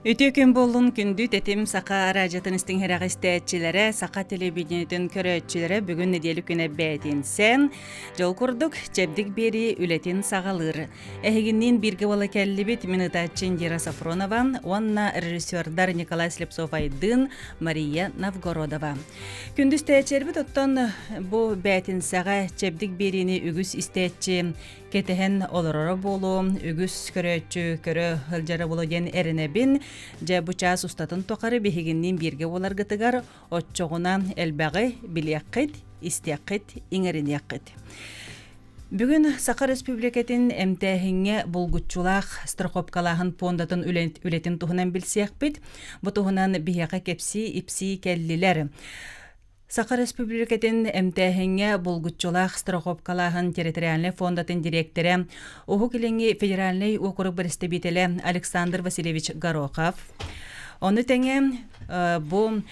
Үтүө күн буоллун күндү тэтим саха араадьатын истиҥ истээччилэрэ, саха телевидениетын көрөөччүлэрэ бүгүн нэдиэлэ күнэ бээтинсэн. Дьол курдук, чэбдик биэрии үлэтин саҕалыыр. Эһигинниин бииргэ буола кэллибит мин ытааччы Индира Сафронова уонна режиссердар Николай Слепцов-Айдын, Мария Новгородова. Күндү истээччилэрбит оттон бу бээтинсэҕэ чэбдик биэриини үгүс истээччи кэтэһэн олороро буолуо, үгүс көрөөччү көрө сылдьара буолуо диэн эрэнэбин. Дьэ бу чаас устатын тухары биһигинниин бииргэ буоларгытыгар оччоҕуна элбэҕи билиэххит, истиэххит, иҥэриниэххит. Бүгүн Саха Республикатын эмтээһиҥҥэ булгуччулаах страховкалааһын пуондатын үлэтин туһунан билсиэхпит. Бу туһунан биһиэхэ кэпсии-ипсии кэллилэр. Саха Республикатын эмтээһиҥҥэ булгуччулаах страховкалааһын территориальнай фондатын дириэктэрэ, Уһук Илиҥҥи федеральнай уокурук бэрэстэбиитэлэ Александр Васильевич Горохов, ону тэҥэ бу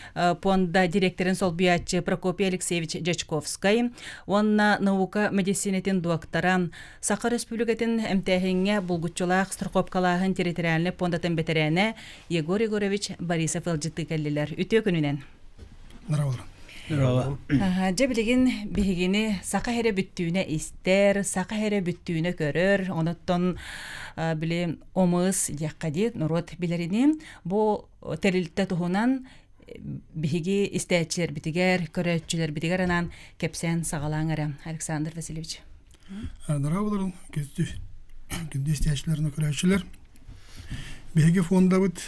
пуонда дириэктэрин солбуйааччы Прокопий Алексеевич Дьячковскай уонна наука мэдиссиинэтин дуоктара, Саха Республикатын эмтээһиҥҥэ булгуччулаах страховкалааһын территориальнай пуондатын бэтэрээнэ Егор Егорович Борисов ыалдьыттыы кэллилэр. Үтүө күнүнэн! Дьэ билигин биһигини саха эрэ бүттүүнэ истэр, саха эрэ бүттүүнэ көрөр, онуттан били омыс диэххэ дии норуот билэринии бу тэрилтэ туһунан биһиги истээччилэрбитигэр, көрөөччүлэрбитигэр анаан кэпсээн саҕалааҥ эрэ, Александр Васильевич. Дорооболорун, күндү күндү истээччилэр, көрөөччүлэр. Биһиги фондабыт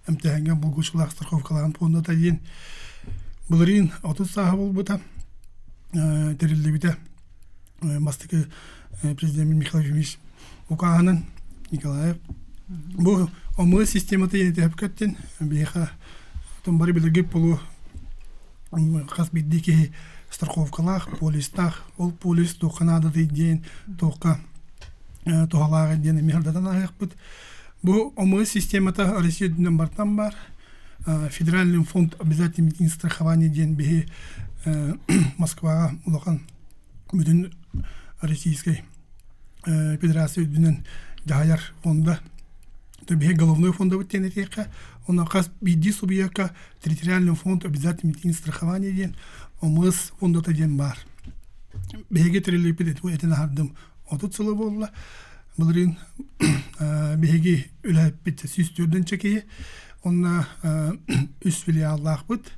эмтээһиҥҥэ булгуччулаах страховкалааһын фондата диэн былырыын 30 сааһа буолбута тэриллибитэ. Бастакы президент Михаил Ефимович укааһынан Николаев бу ОМС системата иэтиһэпкэттин биһиэхэ бары билэргит буолуо хас биирдии киһи страховкалаах, полистаах, ол полис туохха наадатый диэн, туохха туһалааҕый диэн эмиэ сырдатан ааһыахпыт. Бу ОМС системата Россия үрдүнэн бартан баар. Федеральный фонд обязательного медицинского страхования диэн биһи Москваҕа улахан бүтүн Российской Федерация үрдүнэн дьаһайар фонда. Биһи головной фондабыт диэн этиэххэ, онно хас биирдии субъекка территориальный фонд обязательного медицинского страхования диэн ОМС фондата диэн баар. Биһиги тэриллибит этин аһардым 30 сыла буолла. Былырыын биһиги үлэһиппит 104 киһи. Онно үс филиаллаахпыт.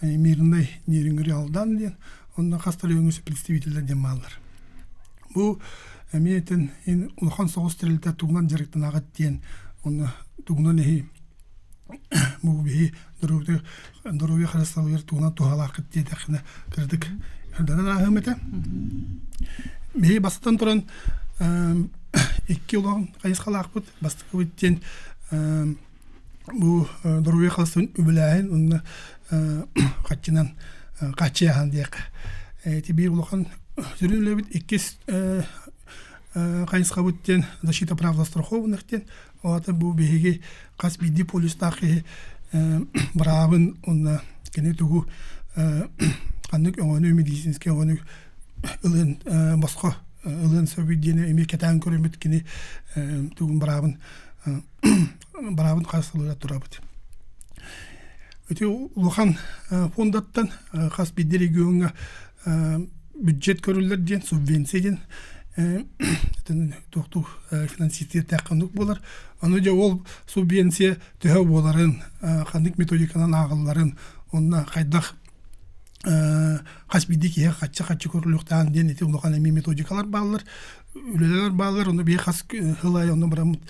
Мирный Нерюнгри Алдан диэн. Онно хас да өҥөсө представителлэр диэн бааллар. Бу эмиэ этин улахан соҕус тэрилтэ тугунан дьарыктанаҕыт диэн онно тугунан иһи бу биһи доруобуйа харыстабылыгар тугунан туһалааххыт диэтэххинэ кырдык эрдэнэн ааһыам этэ. Биһи бастатан туран икки улахан хайысхалаахпыт. Бастакыбыт диэн бу доруобуйа харыстабылын үбүлээһин уонна хаччынан хааччыйааһын диэххэ. Ити биир улахан сүрүн үлэбит. Иккис хайысхабыт диэн защита прав застрахованных диэн Оҕото бу биһиги хас биирдии полюстаах киһи быраабын уонна кини тугу ханнык өҥөнү медицинскэй өҥөнү ылыан босхо ылыан сөбүй диэни эмиэ кэтээн көрөммүт кини тугун быраабын быраабын харыстыылыгар турабыт. Ити улахан фондаттан хас биирдии региоҥҥа бюджет көрүллэр диэн субвенция диэн туохтуу финансистиирдээх ханнык буолар. Аны дьэ ол субвенция төһө буоларын, ханнык методиканан ааҕылларын, онно хайдах хас биирдии киһи хаччы-хаччы көрүлүөхтээҕин диэн ити улахан эмиэ методикалар бааллар, үлэлэр бааллар. Ону биһи хас сыл аайы онно бараммыт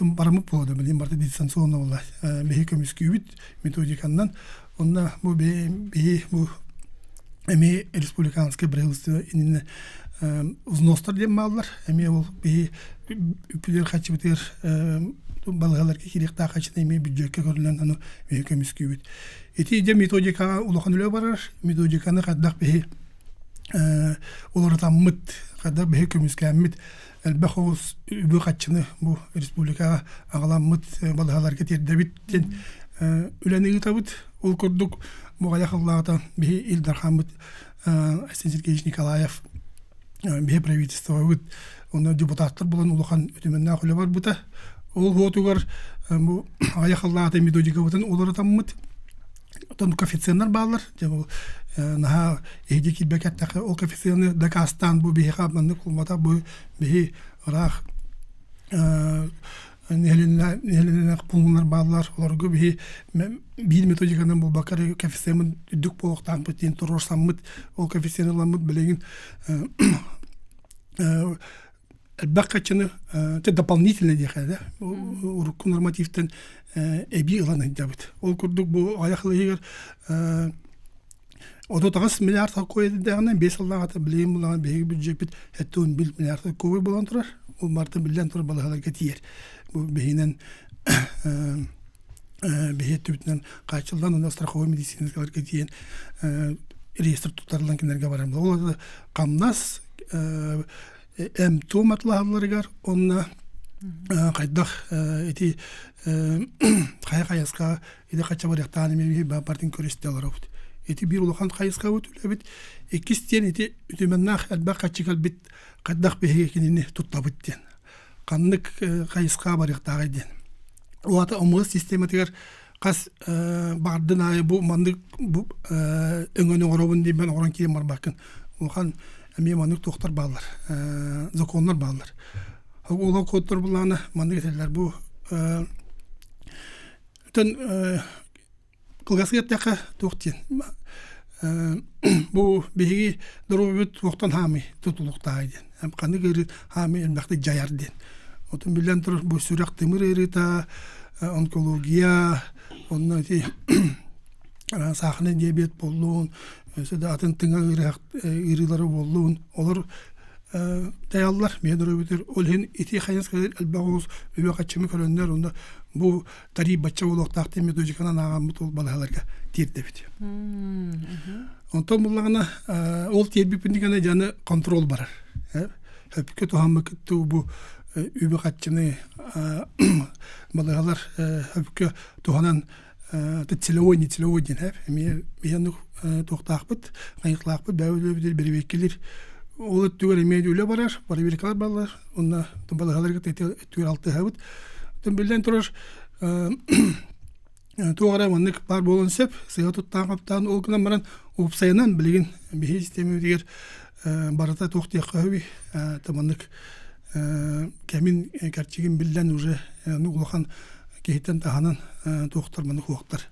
бараммыт буолуо билигин барыта дистанционно буолла. Биһи көмүскүүбүт методиканнан. Онно бу биһи бу эмиэ республиканскай правительство иннинэ взностар диэн бааллар. Эмиэ ол биһи үппүтүгэр хаччыбытыгар балыыһаларга киириэхтээх хаччыны эмиэ бүддьүөккэ көрүллэн аны биһи көмүскүүбүт. Ити дьэ методикаҕа улахан үлэ барар. Методиканы хайдах биһи уларытаммыт, хайдах биһи көмүскээммит элбэх оҕус үбү хаччыны бу республикаҕа аҕаламмыт балыыһаларга тиэрдэбит диэн үлэни ыытабыт. Ол курдук Буҕайах ыллаата биһи Ил Дархаммыт Айсен Сергеевич Николаев биһи правительствобыт онно депутаттар булан улахан үтүмэннээх үлэ барбыта. Ол хуотугар бу аҕыйах сыллааҕыта методикабытын уларытаммыт. Оттон коэффициеннар бааллар. Дьэ бу наһаа эһиги киирбэккэ ол коэффициены дакаастаан бу биһиэхэ маннык буолбатах, бу биһи ыраах нэһилиэнньэлээх пууннар бааллар. Олорго биһи биир методиканан буолбакка эрэ коэффициеммыт үрдүк буолуохтаахпыт диэн туруорсаммыт, ол коэффициены ыламмыт билигин элбэх хаччыны дополнительно диэхэ да урукку нормативтан эбии ылан сылдьабыт. Ол курдук бу аҕыйах сыл иһигэр 38 миллиард солкуобай дэҕинэ 5 сыллааҕыта билигин булаҕын биһиги бюджеппит 71 миллиард солкуобай буолан турар. Ол барыта биллэн турар балаһаларга тиийэр. Бу биһинэн биһи өттүбүтүнэн хааччыллан уонна страховой медицинскаларга тиийэн реестр туттарыллан кинилэргэ баран. Ол хамнас МТУ атлаһалларыгар уонна хайдах ити хайа хайаска ити хача барыахтаан эмиэ бартын көрүстэ олоробут. Ити биир улахан хайысхабыт үлэбит. Иккис диэн ити үтүмэннээх элбэх хаччы кэлбит хайдах биһиги кинини туттабыт диэн. Ханнык хайысха барыахтааҕый диэн. Уата омуос систематыгар хас баҕардын аайы бу маннык бу өҥөнү оҥоробун диэн оҥорон киирэн барбаккын. Улахан эмиэ маннык туохтар бааллар, законнар бааллар. Ол кодтар буллаҕына маннык этэллэр бу Төн кылгас эттэххэ туох диэн бу биһиги доруобуйабыт туохтан хаамый тутулуктааҕый диэн ханнык ыарыы хаамый элбэхтик дьайар диэн. Отон биллэн турар бу сүрэх тымыр ыарыыта, онкология, онно ити саахарнай диабет буоллун, өссө да атын тыҥа ыарыылара буоллун, олор дайаллар миэ доруобуйатыгар. Ол иһин ити хайысхалар элбэх олус үбү-харчыны көрөннөр онно бу тариф бачча буолуохтаах диэн методиканан ааҕаммыт ол балаһаларга тиэрдэбит. Онтон буллаҕына ол тиэрбиппин гына дьаны контрол барар. Өпкө туһаммыккыт бу үбү-харчыны балаһалар өпкө туһанан целевой не целевой диэн эп эмиэ биһиэнник туохтаахпыт хайыклаахпыт бэйэбит бэрэбиэркэлиир ол өттүгэр эмиэ үлэ барар проверкалар бараллар уонна балаһаларга өттүгэр алтыһабыт биллэн турар туох эрэ маннык баар буолуон сөп сыыһа туттаан хаптаан ол гынан баран уопсайынан билигин биһи систиэмэбитигэр барыта туох диэххэ сөбүй маннык кэмин кэрчигин биллэн уже улахан киһиттэн таһынан туохтар маны хуохтар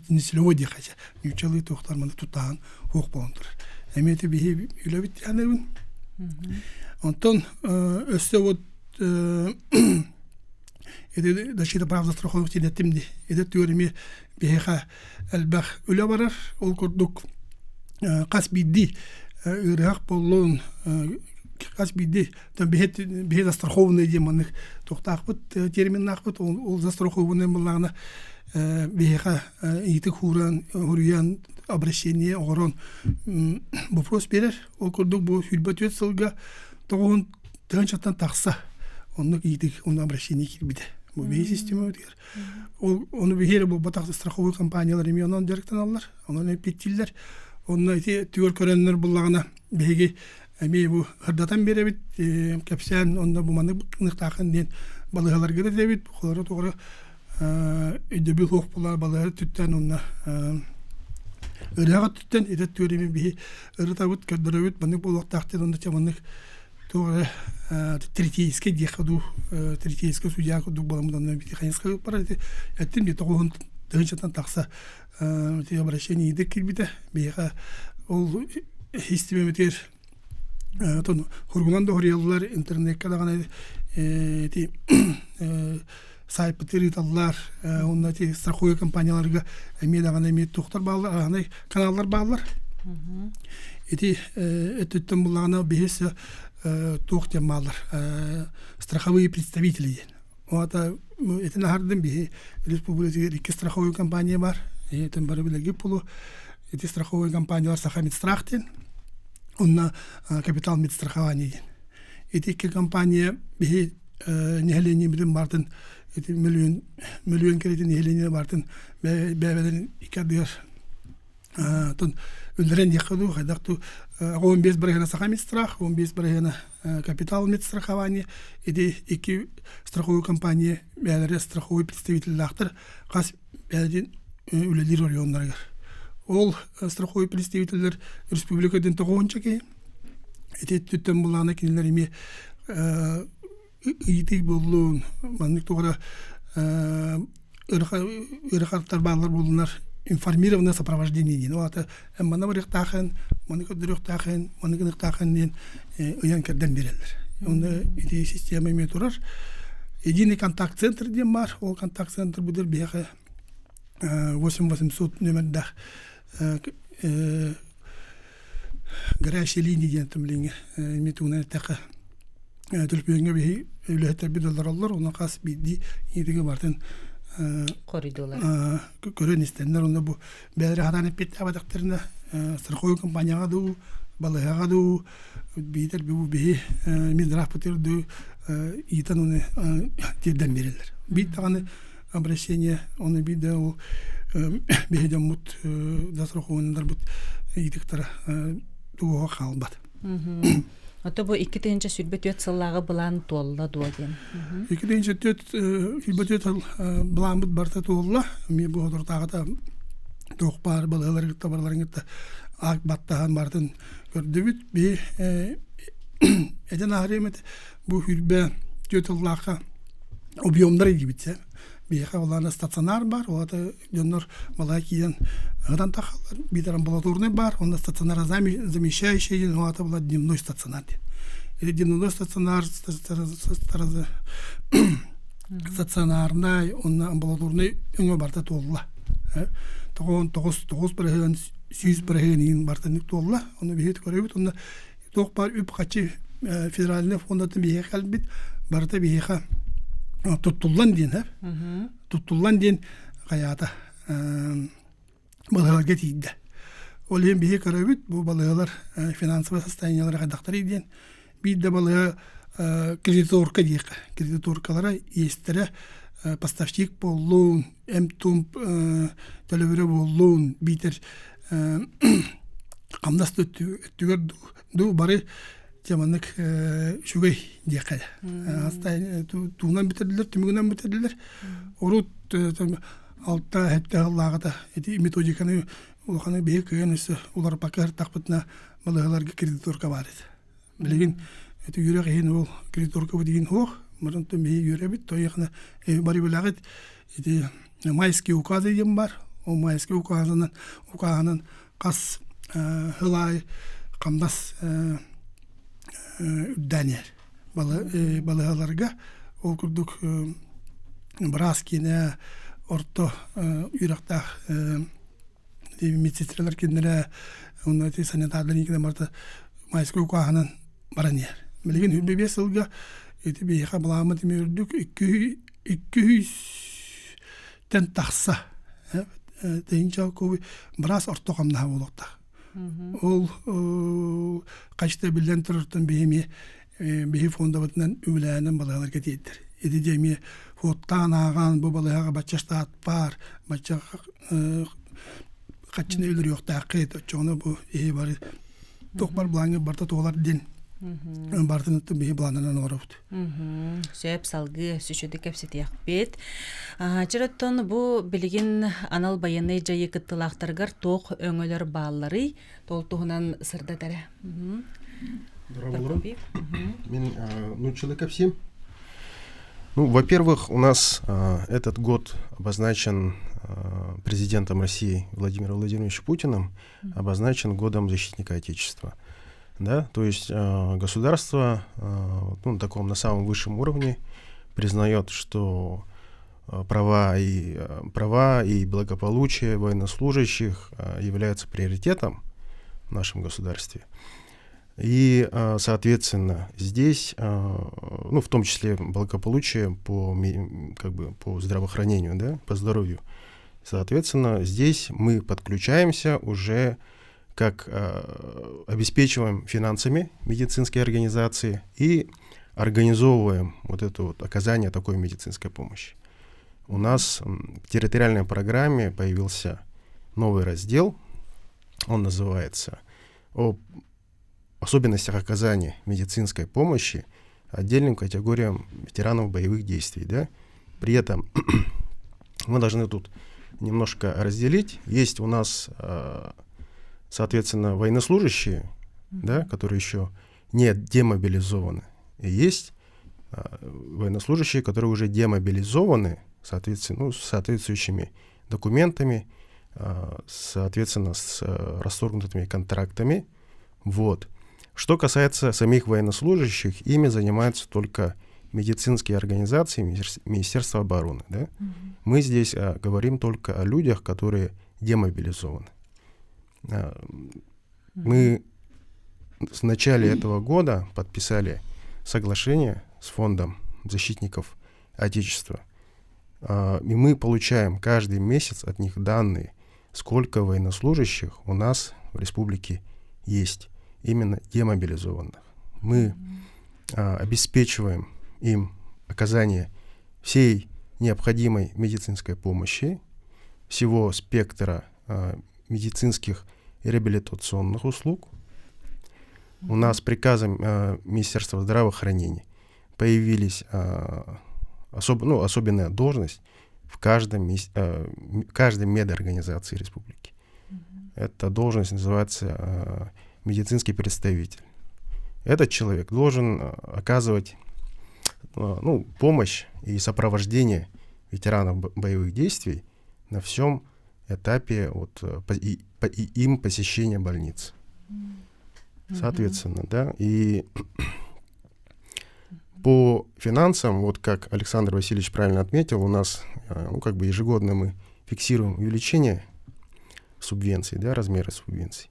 нецелевой диэхэ нууччалыы туохтар маны туттаан хуох буолан турар эмиэ ити биһи үлэбит дианыбын онтон өссө вот ити защита прав застраховок диэн ди ити түгэр эмиэ биһиэхэ элбэх үлэ барар ол курдук хас биирдии ыарыһах буоллун хас биирдии биһи застрахованный диэн маннык туохтаахпыт терминнаахпыт ол застрахованный буоллаҕына биһиэхэ иитик хууран хуруйан обращение оҥорон вопрос биэрэр ол курдук бу 24 сылга 9 тыһыынчаттан тахса оннук иитик онно обращение киирбитэ бу биһи системабытыгар ол ону биһи эрэ буолбатах страховой компаниялар эмиэ онон дьарыктаналлар онон эппиэттииллэр онно ити түгэр көрөннөр буллаҕына биһиги эмиэ бу ырдатан биэрэбит кэпсээн онно бу маннык ыныктаахын диэн балыыһаларга да этэбит холоро тугара өйдөбүл суох буолар балыыһа өттүттэн уонна ырыаҕа өттүттэн ити өттүгэр эмиэ биһи ырытабыт көрдөрөбүт маннык буолуохтаах диэн онно маннык туох эрэ третейскэй диэххэ дуу третейскэй судья курдук буоламмыт онно бити хайысха барар ити эттим дии 9 тыһыынчаттан тахса ити обращение иитик киирбитэ биһиэхэ ол истибэбитигэр отон хоругунан да хоруйаллар интернеккэ даҕаны ити сайтпытыгар ыыталлар уонна ити страховой компанияларга эмиэ даҕаны эмиэ туохтар бааллар аһынай каналлар бааллар ити өттүттэн буллаҕына биһи туох диэн бааллар страховые представители диэн Оата этин аһардым биһи республикатыгар икки страховой компания бар. Этин бары билэргит буолуо. Ити страховой компаниялар Саха Медстрах диэн, онно Капитал медстрахование диэн. Ити икки компания биһи нэһилиэнньэбитин бартын ити мөлүйүөн мөлүйүөн кэриэтин нэһилиэнньэ бартын бэйэбэлэрин икки ардыгар Оттон Үллэрэн диэххэ дуу, хайдах дуу 15 бырыһыана саха медстрах, 15 бырыһыана капитал медстрахование, ити икки страховой компания бэйэлэрэ страховой представителлаахтар хас бэйэтин үлэлиир оройуоннарыгар. Ол страховой представителлэр республика дин тоҕуонча киһи. Ити өттүттэн булаана кинилэр эмиэ ыйытыы буоллун, маннык тугара ыарахаттар бааллар буоллунар информированное сопровождение диэн. Ол аата манна барыахтаахын, маны көрдөрүөхтаахын, маны гыныахтаахын диэн ыйан кэрдэн биэрэллэр. Онно ити система эмиэ турар. Единый контакт-центр диэн баар. Ол контакт-центр будер биһиэхэ 8800 нөмердээх горячая линия диэн тумлиҥҥэ эмиэ тугунан эттэххэ төлөпүөҥҥэ биһи үлэһиттэрбит олороллор онно хас биирдии ийэтигэ бартын Хоруйдуулар. көрөн истэннэр онно бу бэйэлэрэ хатаан эппиэттээбэтэхтэринэ страховой компанияҕа дуу балыыһаҕа дуу биитэр бу биһи Минздравпытыгар дуу ыытан ону тиэрдэн биэрэллэр. Биир даҕаны обращение оны биир да ол биһи дьоммут застрахованнарбыт ыйытыктара туоһа хаалбат. Ото бу 2024 сыллааҕы былаан туолла дуо диэн. 2024 сыл былааммыт барыта туолла. Эмиэ бу соторутааҕыта туох баар балыыһалары кытта барыларын кытта аак баттаһан барытын көрдүбүт. Би этэн ааһарыам этэ бу хүрбэ түөрт сыллаахха объемнар илдьибит биһиэхэ улаана стационар бар ол дьоннор балай киирэн ыһытан тахаллар биитэр амбулаторный бар онно стационар замещающий диэн ол аата була дневной стационар диэн или дневной стационар стационарнай онно амбулаторный өҥө барыта туолла тоҕон тоҕус тоҕус бырыһыан сүүс бырыһыан иһин барытын туолла ону биһиги көрөбүт онно туох баар үп-харчы федеральный фондатын биһиэхэ кэлбит барыта биһиэхэ туттуллан диэн туттуллан диэн хайаата балыһаларга тиийдэ ол иһин биһи көрөбүт бу балыһалар финансовый состояниелара хайдахтарый диэн биир да балыһа кредиторка диэххэ кредиторкалара иэстэрэ поставщик буоллун эм-тумп төлөбүрэ буоллун биитэр хамнас да өттүгэр дуу бары дьэ маннык үчүгэй диэххэ туунан бүтэрдилэр түмүгүнэн бүтэрдилэр урут алта сэттэ сыллааҕыта ити методиканы улаханы биһи кыайан өссө уларыппакка сырыттахпытына балыыһаларга кредиторка баар этэ билигин ити үөрэх иһин ол кредиторкабыт иһин суох баран биһи үөрэбит тойохна бары билэҕит ити майский указы диэн бар ол майский указынан укааһынан хас сыл аайы хамнас үрдээн иһэр балыыһаларга ол курдук быраас киинэ орто үөрэхтээх медсестралар кинилэрэ уонна ити санитардар кинилэр барыта майскай укааһынан баран иһэр билигин сүүрбэ биэс сылга ити биһиэхэ былааммыт эмиэ үрдүк икки сүүстэн тахса тыһыынча быраас орто хамнаһа буолуохтаах ол хачта биллэн турартан биһи эмиэ биһи фондабытынан үбүлээнэн балыыһаларга тиийдэр ити дьэ эмиэ хуоттаан ааҕан бу балыыһаҕа бачча штат баар бачча хаччыны өлөрүөхтээххит оччоҕуна бу иһи бары туох бар былааҥҥа барыта туолар диэн барытын биһи былаанынан оҥоробут Сөп салгыы сүчүдү кэпсэтиэхпит. Чөрөттон бу билигин анал байыаннай дьайыы кыттыылаахтарыгар туох өҥөлөр баалларый? Ол туһунан сырдат эрэ. Здорово, Мин нууччалыы кэпсиим. Ну, во-первых, у нас этот год обозначен президентом России Владимиром Владимировичем Путиным, обозначен годом защитника Отечества. Да? То есть государство ну, на таком, на самом высшем уровне признает, что права и благополучие военнослужащих являются приоритетом в нашем государстве. И, соответственно, здесь, ну, в том числе благополучие по, как бы, по здравоохранению, да, по здоровью. Соответственно, здесь мы подключаемся уже как обеспечиваем финансами медицинские организации и организовываем вот это вот оказание такой медицинской помощи. У нас в территориальной программе появился новый раздел. он называется, о особенностях оказания медицинской помощи отдельным категориям ветеранов боевых действий. Да? При этом мы должны тут немножко разделить. Есть у нас, соответственно, военнослужащие, да, которые еще не демобилизованы. И есть военнослужащие, которые уже демобилизованы, соответственно, ну, с соответствующими документами, соответственно, с расторгнутыми контрактами. Вот. Что касается самих военнослужащих, ими занимаются только медицинские организации Министерства обороны. Да? Mm-hmm. Мы здесь говорим только о людях, которые демобилизованы. Mm-hmm. Мы в начале этого года подписали соглашение с Фондом защитников Отечества. И мы получаем каждый месяц от них данные, сколько военнослужащих у нас в республике есть, именно демобилизованных. Мы обеспечиваем им оказание всей необходимой медицинской помощи, всего спектра медицинских и реабилитационных услуг. У нас приказом Министерства здравоохранения появились ну, особенная должность в каждой медорганизации республики. Эта должность называется медицинский представитель. Этот человек должен оказывать ну, помощь и сопровождение ветеранов боевых действий на всем этапе вот, и им посещения больниц. Соответственно, да, и по финансам, вот как Александр Васильевич правильно отметил, у нас, ну, как бы ежегодно мы фиксируем увеличение субвенций, да, размера субвенций.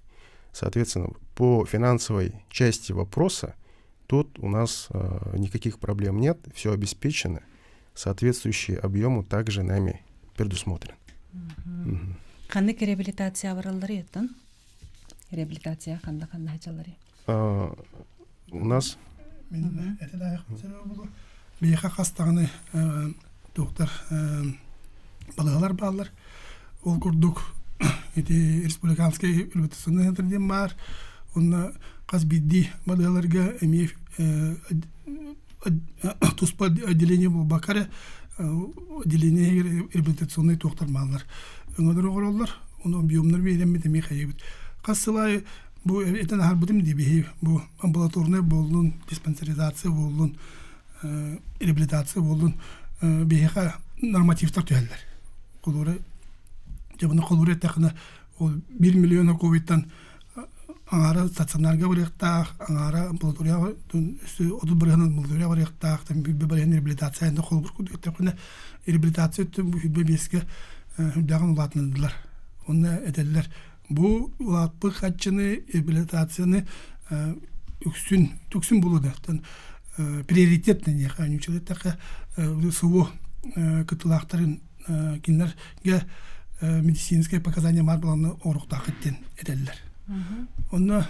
Соответственно, по финансовой части вопроса тут у нас никаких проблем нет, все обеспечено, соответствующий объему также нами предусмотрен. Ханнык реабилитация баралларый оттон? Реабилитация ханна ханна сылдьалларый? У нас Биһиэхэ хас даҕаны доктор балыыһалар бааллар. Ол курдук ити республиканский реабилитационный центр диэн баар. Онно хас биирдии балыыһаларга эмиэ туспа отделение буолбакка эрэ отделение реабилитационный туохтар бааллар. Өҥөлөр оҥороллор. Ону объемнар биэрэммит эмиэ хайыыбыт. Хас сыл аайы бу этэн аһарбытым дии биһи бу амбулаторнай буоллун, диспансеризация буоллун, реабилитация буоллун биһиэхэ нормативтар түһэллэр. Холура дьэ бұны холура эттэххинэ ол 1 миллион ковидтан аҥаара стационарга барыахтаах, аҥаара амбулаторияҕа 30% амбулаторияҕа барыахтаах, там 1% реабилитация холобур курдук эттэххинэ реабилитация өттүн бу 25-ке үрдээҕин улаатыннардылар. Онно этэллэр бу улааппыт харчыны реабилитацияны үксүн үксүн булу да приоритет диэхэ нууччалыы СВО кыттыылаахтарын кинилэргэ медицинское показание баар буоланна оҥоруохтааххыт диэн этэллэр. Онно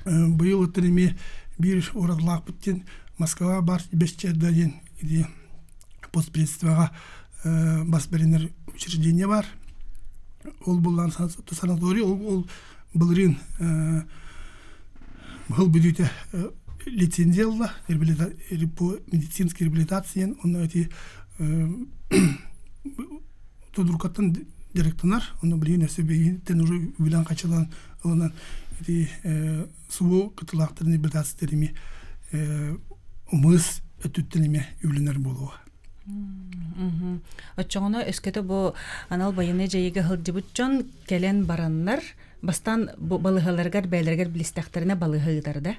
быйыл оттон эмиэ биир уратылаахпыт диэн Москва баар Бесчерда диэн ити постпредствоҕа бас бэринэр учреждение бар. Ол буллаан санаторий ол, ол былырыын быһыл бүдүүтэ лицензия ылла по медицинской реабилитации онно эти Тодуркаттан дьарыктанар онно билигин өссө бэйиттэн уже үбүлээн хачылаан ылынан ити СВО кытылаахтарын реабилитация эми умыс өттүттэн эмиэ үбүлэнэр буолуо. Оччоҕуна өскөтө бу анал байыаннай дьайыыга сылдьыбыт дьон кэлэн бараннар бастаан бу балыыһаларыгар бэйэлэригэр билистэхтэринэ балыыһа ыытар да?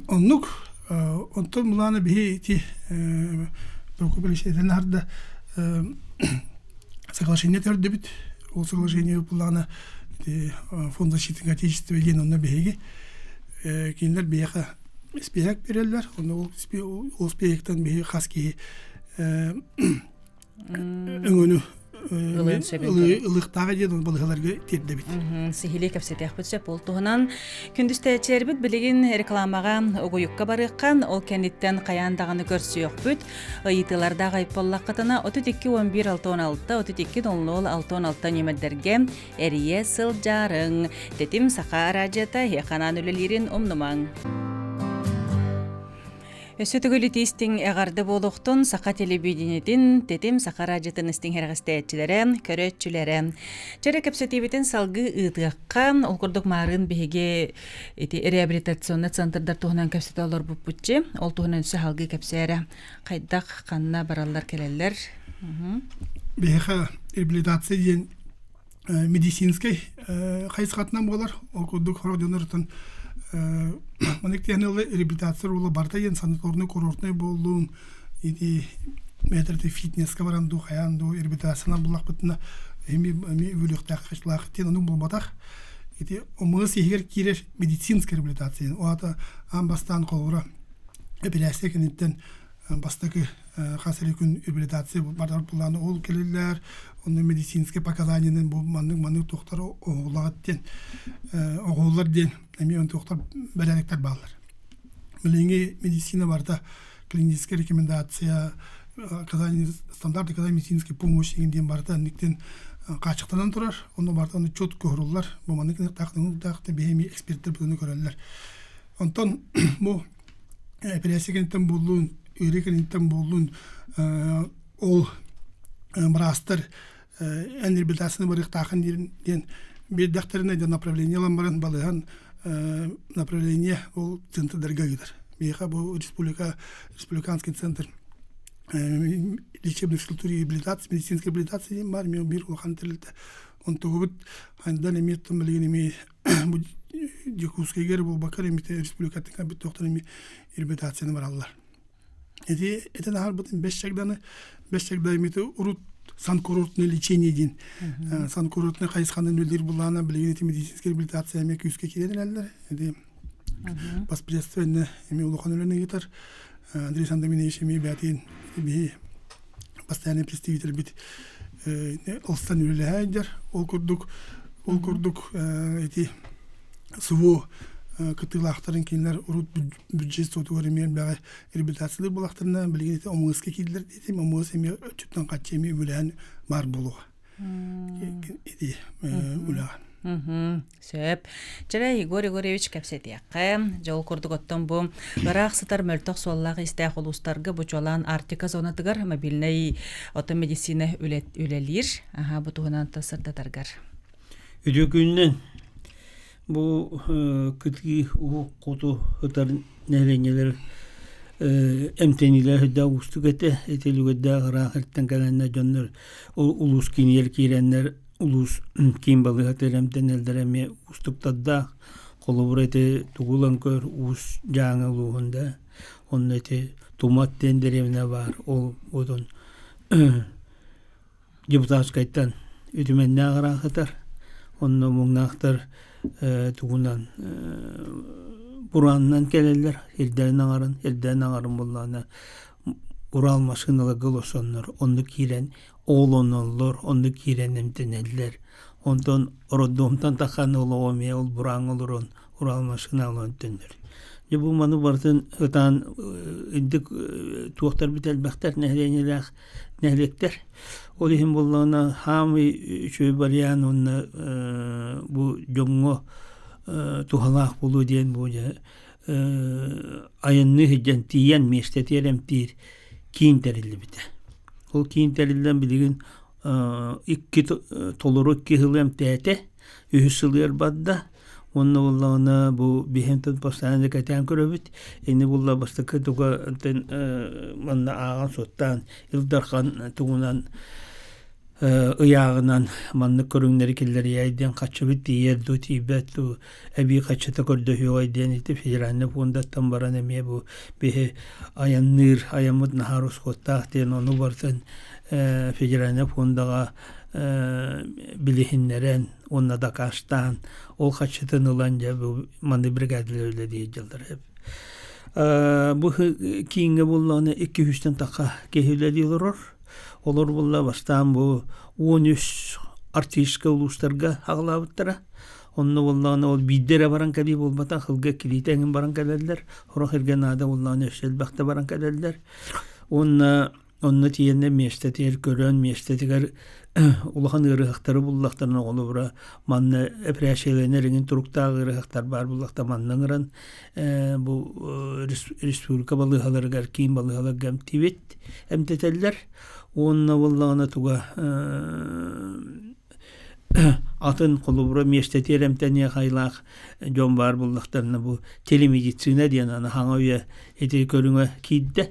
Оннук онтон мулаана биһи ити Прокопьевич этэн аһарда соглашение төрдүбүт. Ол соглашение буллаҕына фонд защиты Отечества диэн онно биһиги кинилэр биһиэхэ испиэһэк биэрэллэр. Онно ол испиэһэктэн биһиги хас киһи өҥөнү. Ылыахтааҕа диэн балыыһаларга тиэрдэбит. Сиһилии кэпсэтиэхпит сөп. Ол туһунан күндүс тээччилэрбит билигин рекламаҕа угуйукка барыахха, ол кэнниттэн хайаан даҕаны көрсүөхпүт. Ыйытыылардаах айполлаххытына 32 11 66 32 00 66 нүөмэрдэргэ эрийэ сылдьаарыҥ. Тэтим Саха араадьыйата эһиэхэ анаан үлэлиирин умнумаҥ. Өссө төгүл итиистиҥ эҕэрдэ буолуохтун саха телевидениетин, тэтим саха радиотын истиҥ иһирэҕэстээччилэрэ, көрөөччүлэрэ. Чэрэ кэпсэтиибитин салгыы ыытыахха. Ол курдук маарыын биһиги ити реабилитационный центрдар туһунан кэпсэтэ олорбуппутчи. Ол туһунан өссө салгыы кэпсээрэ. Хайдах, ханна бараллар кэлэллэр? Биһиэхэ реабилитация диэн медицинскэй хайысхатынан буолар. Ол курдук сорох дьоннортон маннык диэн реабилитация уола барыта диэн санаторный курортный буоллун ити метрти фитнеска баран дуу хайаан дуу реабилитациянан буллахпытына эми эми үбүлүөхтээх хачылаах диэн оннук буолбатах. Ити омугас иһигэр киирэр медицинская реабилитация. Ол аата аан бастаан холобура эпэрээссийэ кэнниттэн бастакы хас эрэ күн реабилитация барар былааны ол кэлэллэр онно медицинскэй показаниенан бу маннык маннык туохтар оҕоллоҕут диэн оҕоллор диэн эмиэ туохтар бэрээдэктэр бааллар. Билиҥҥи медицина барыта клиническая рекомендация оказание стандарт оказания медицинской помощи диэн барыта инниктен хааччахтанан турар. Онно барыта ону четко уһуруллар. Бу маннык таах биһи эксперттэр буну көрөллөр. Онтон бу эпэрээссийэ кэнниттэн буоллун, ыарыы кэнниттэн буоллун, ол быраастар эн реабилитацияны барыахтааххын диэн биэрдэхтэринэ дьэ направление ылан баран балыһан направление ол центрдарга ыытар. Биһиэхэ бу республика республиканский центр лечебной физкультуры и реабилитации, медицинской реабилитации диэн баар, эмиэ биир улахан тэрилтэ. Онтугубут хайдан эмиэ билигин эмиэ бу Дьокуускайга эрэ буолбакка эмитэ республикаттан кэлбит туохтан эмиэ реабилитацияны бараллар. Ити этэн аһарбытым бэс чагданы, бэс чагда эмитэ урут санкурортное лечение диэн санкурортный хайысханан үлэлиир булаана билигин ити медицинскэй реабилитация эмиэ күүскэ киирэн эрэллэр. Ити восприятие эмиэ улахан үлэни ыытар. Андрей Сандаминович эмиэ бээтин биһи постоянный представительбит ылсан үлэлэһэ сылдьар. Ол курдук ол курдук ити СВО кыттыылаахтарын кинилэр урут бюджет суотугар эмиэ элбэҕи реабилитациялыыр буоллахтарына, билигин ити ОМС-ка киирдилэр диэтим, ОМС эмиэ өттүттэн хаччы эмиэ үбүлээн баар буолуоҕа. Ити үлэҕэ. Сөп. Чэрэ Егор Егорович кэпсэтиэххэ. Дьол курдук оттон бу ыраах сытар мөлтөх суоллаах-иистээх улуустарга бу чуолаан Арктика зонатыгар мобильнай оттон медицина үлэлиир. Аха, бу туһунан сырдатаргар. Үтүө күнүнэн бу кытыы уһук хоту сытар нэһилиэнньэлэр эмтэниилэр сүрдээх уустук этэ. Ити үлүгэрдээх ыраах эртэн кэлэннэр дьоннор улуус киинигэр киирэннэр улуус киин балыыһатыгар эмтэнэллэрэ эмиэ уустуктардаах. Холобура ити тугу ылан көр Уус Дьааҥы улууһун да онно ити Тумат диэн дэриэбинэ баар. Ол отон Депутатскайтан үтүмэннээх ыраах сытар. Онно муҥнаахтар тугунан бураанынан кэлэллэр. Ирдээн аҥарын, ирдээн аҥарын буллаҕына Урал массыыналарга олорсоннор онно киирэн оҕолоноллор, онно киирэн эмтэнэллэр. Онтон роддомтан таххан олоҕо эмиэ ол бурааҥҥа олорон Урал массыына ылан төннөр. Дьэ бу маны барытын ытаан интик туохтарбыт элбэхтэр нэһилиэнньэлээх нэһилиэктэр. Ол иһин буоллаҕына хаамый үчүгэй вариант уонна бу дьоҥҥо туһалаах буолуо диэн бу дьэ айанныы сылдьан тиийэн миэстэтигэр эмтиир киин тэриллибитэ. Ол киин тэриллэн билигин икки толору икки сыл эмтээтэ, үһүс сылыгар барда. Уонна буоллаҕына бу биһиэнтэн постоянно кэтээн көрөбүт. Ини булла бастакы туга манна ааҕан суоттаан Ил Дархан тугунан ыйааҕынан маннык көрүҥнэри киллэрийэй диэн хаччыбыт тиийэр дуу тиийбэт дуу эбии хаччыта көрдөһүөҕэй диэн ити федеральнай фондаттан баран эмиэ бу биһи айанныыр айаммыт наһаа ороскуоттаах диэн ону барытын федеральнай фондаҕа билиһиннэрэн уонна дакаастаан ол хаччытын ылан дьэ бу маннык бригадалар үлэлии сылдьаллар бу кииҥҥэ буоллаҕына икки үстэн тахха киһи үлэлии олорор. Олор буолла бастаан бу 13 артистка улуустарга аҕалаабыттара. Онно буоллаҕына ол биирдэ эрэ баран кэлии буолбатах, сылга иккилиитэ эҥин баран кэлэллэр. Сорох эргэ наада буоллаҕына өссө элбэхтэ баран кэлэллэр. Уонна онно тиийэннэр миэстэтигэр көрөн, миэстэтигэр улахан ыарыһахтары буллахтарына холобура манна эпэрээссийэлэнэр эҥин туруктаах ыарыһахтар баар буллахта манна ыҥыран бу республика балыыһаларыгар киин балыыһаларга эмтиибит эмтэтэллэр уонна буоллаҕына туга атын холобура миэстэтигэр эмтэниэх айылаах дьон баар буоллахтарына бу телемедицина диэн аны хаҥа үйэ ити көрүҥэ киирдэ.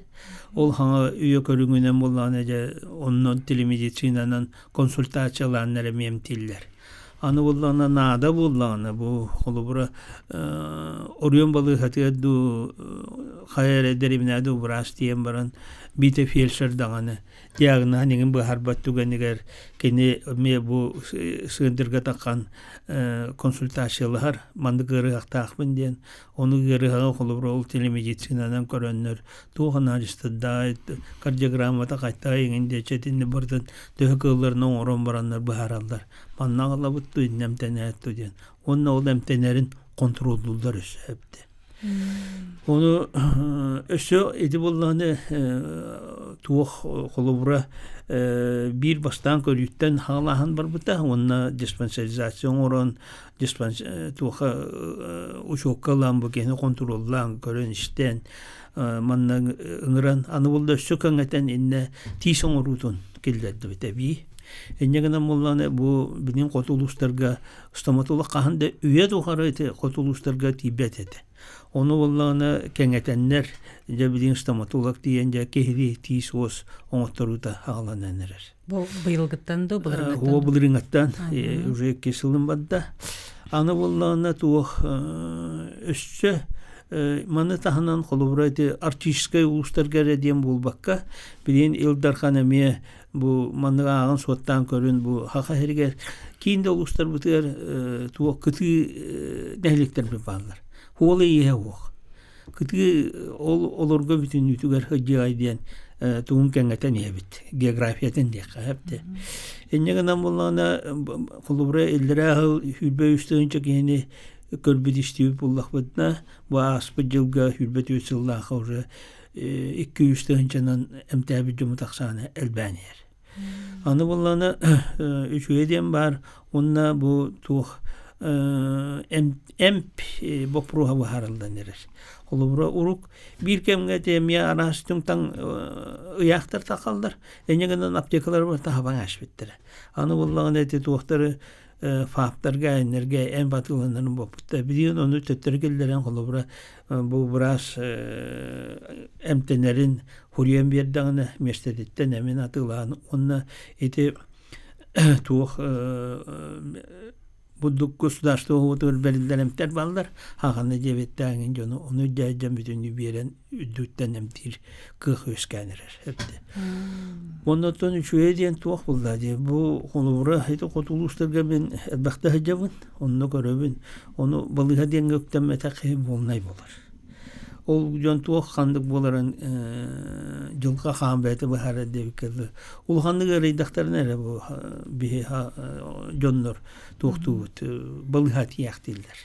Ол хаҥа үйэ көрүҥүнэн буоллаҕына дьэ онно телемедицинанан консультациялааннар эмиэ эмтииллэр. Аны буоллаҕына наада буоллаҕына бу холобура Оройуон балыыһатыгар дуу хайа эрэ дэриэбинэҕэ дуу быраас тиийэн баран биитэ фельдшер даҕаны диагноһын иҥин быһаарбат түгэнигэр кини эмиэ бу сыындырга таххан консультациялаһар маннык ыарыһахтаахпын диэн ону ыарыһаҕы холобура ол телемедицинанан көрөннөр туох анализтардаай кардиограммата хайтаай иҥин диэччи итинни барытын төһө кыалларынан оҥорон бараннар быһаараллар манна аҕалабыт дуу иннэ эмтэнээт дуу диэн уонна ол эмтэнэрин хонтуруоллууллар өссө эбитэ Ону өссө ити буоллаҕына туох холобура биир бастаан көрүүттэн хаалааһын барбыта уонна диспансеризация оҥорон туоха учуокка ылан бу киһини хонтуруоллаан көрөн-истэн манна ыҥыран аны буолла өссө кэҥэтэн иннэ тиис оҥоруутун киллэрдибит эбии. Инньэ гынан буоллаҕына бу билигин хоту улуустарга стоматолог хаһан да үйэ тухары ити хоту улуустарга тиийбэт этэ. Ону буоллаҕына кэҥэтэннэр, дьэ билигин стоматолог тиийэн дьэ киһилии тиис-уос оҥотторуута аҕаланан эрэр. Бу быйылгыттан дуу, былырыҥҥыттан? Оо, былырыҥҥыттан уже икки сылым барда. Аны буоллаҕына туох өссө маны таһынан холобура ити арктическай улуустарга эрэ диэн буолбакка, билигин Ил Дархан эмиэ бу маннык ааҕан суоттаан көрүн бу Саха сиригэр киин да улуустарбытыгар туох кытыы нэһилиэктэрбит бааллар. Хуола ииһэ суох. Кытыы ол олорго бүтүннүүтүгэр сылдьыай диэн тугун кэҥэтэн иһэбит. Географиятын диэххэ сөп. Инньэ гынан буоллаҕына холобура иллэрээ сыл 23 тыһыынча киһини көрбүт истибит буоллахпытына бу ааспыт дьылга 24 сыллаахха уже 2-3 тыһыынчанан эмтээбит дьоммут ахсаана элбээн иһэр. Аны буоллаҕына үчүгэй диэн баар уонна бу туох эмп боппуруоһа быһаарыллан эрэр. Холобура урук биир кэмҥэ эмиэ араас түҥ-таҥ ыйаахтар тахаллар. Инньэ гынан аптекалар таһабаҥ ааспыттара. Аны буоллаҕына ити туохтары ФАПтарга, эннэргэ эмп атыыланарын боппуттар. Билигин ону төттөрү киллэрэн холобура бу быраас эмтэнэрин хуруйан биэрдэҕинэ миэстэтиттэн эмин атыылаан уонна ити туох бурдук государство уотугар бэриллэр эмтэр бааллар хааханы диэбиттээҥин дьону ону дьэ бүтүннүү биэрэн үрдүттэн эмтиир кыах үөскээн эрэр эбитэ. Оннуттан үчүгэй диэн туох буолла дии бу холобура ити хоту улуустарга мин элбэхтэ сылдьабын, онно көрөбүн. Ону балыыһа диэҥҥэ үктэммэтэх киһи буолнай буолар. Ол дьон туох ханнык буоларын дьылҕа хаан бэйэтэ быһаарар диэбиккэ дылы. Улаханнык ыарыйдахтарына эрэ бу биһи дьоннор туохтуубут балыыһа тиийээхтииллэр.